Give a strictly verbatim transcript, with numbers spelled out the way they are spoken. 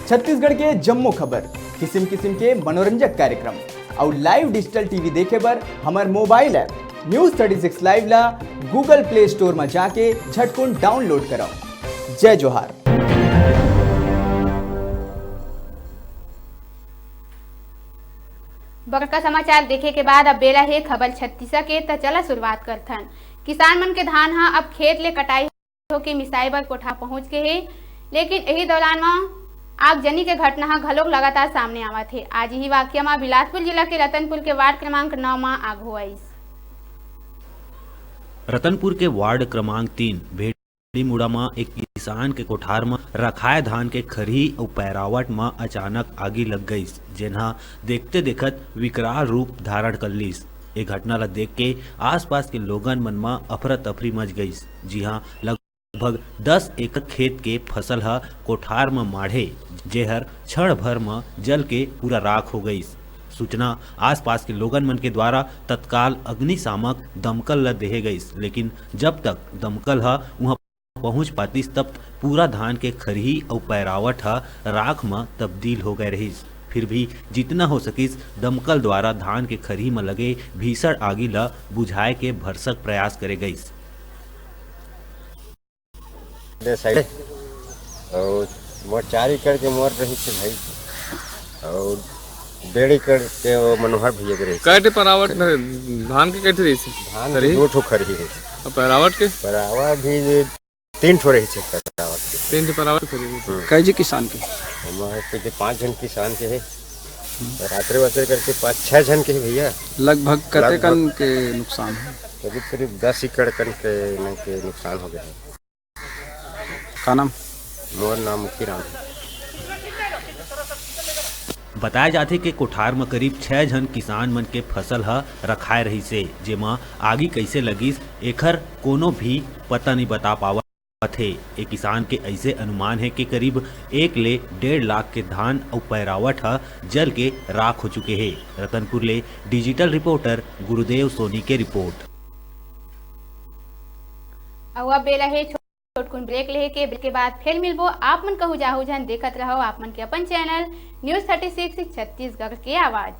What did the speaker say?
छत्तीसगढ़ के जम्मो खबर, किसिम किसिम के मनोरंजक कार्यक्रम अउ live digital TV देखे बर हमर mobile app News thirty six Live ला Google Play Store म जाके झटकुन download करव। जय जोहार। बड़का समाचार देखे के बाद अब बेला हे खबर छत्तीसा के, त चला शुरुआत करथन। किसान मन के धान ह अब खेत ले कटाई होके मिसाई बर कोठा पहुंच गे हे, लेकिन एही दौरान म आगजनी के घटना ह घलोक लगातार सामने आवत हे। आज इही वाकया म बिलासपुर जिला के रतनपुर के वार्ड क्रमांक नौ म आग होइस। रतनपुर के वार्ड क्रमांक तीन भेड़ीमुड़ा म एक किसान के कोठार म रखाए धान के खरही अउ पैरावट म अचानक आगी लग गइस, जेन ह देखते देखत विकराल रूप धारण कर लिस। ए घटना ल देख के आसपास के लोगन मन म अफरा तफरी मच गइस। जी हां, लगभग दस एकड़ खेत के फसल ह कोठार म माढ़े, जेहर क्षण भर म जल के पूरा राख हो गइस। सूचना आसपास के लोगन मन के द्वारा तत्काल अग्निशामक दमकल ल देहे गइस, लेकिन जब तक दमकल ह उहां पहुंच पातिस, तब पूरा धान के खरही अउ पैरावट ह राख म तब्दील हो गए रहिस। फिर भी जितना हो सकिस, दमकल द्वारा धान के खरही म लगे भीषण आगी ल बुझाए के भरसक प्रयास करे गइस। दे side अउ मोर चार एकड़ के मोर रहिस हे भाई, अउ डेढ़ एकड़ के वो मनोहर भैया के रहिस। कै ठे पैरावट न, धान के कै ठे रहिस हे? धान के खरही? दो ठो खरही हे। अउ पैरावट के? पैरावट भी तीन ठो रहिस हे पैरावट के। तीन ठे पैरावट खरही रहिस हे। हम्म। कै झी किसान के? हमारे पीछे पाँच झन किसान के हे। रात्रि वात्रि करके पाँच छह झन के हे भैया। लगभग कतेकन लगभग के नुकसान हे? करीब करीब दस एकड़ कन के, के नुकसान हो गया है। का नाम? मोर नाम मुखी राम हे। बताया जाथे कि कोठार म करीब छह झन किसान मन के फसल ह रखाए रहिस हे, जेमा आगी कइसे लगिस, एखर कोनो भी पता नइ बता पावत हे। ए किसान के अइसे अनुमान हे कि करीब एक ले डेढ़ लाख के धान अउ पैरावट ह जल के राख हो चुके हे। रतनपुर ले digital reporter गुरुदेव सोनी के report। अउ अब बेला हे छोटकुन break लेहे के। Break के बाद फेर मिलबो। आप मन कहूँ जाहू झन, देखत रहव आप मन के अपन channel News thirty six Chhattisgarh के आवाज।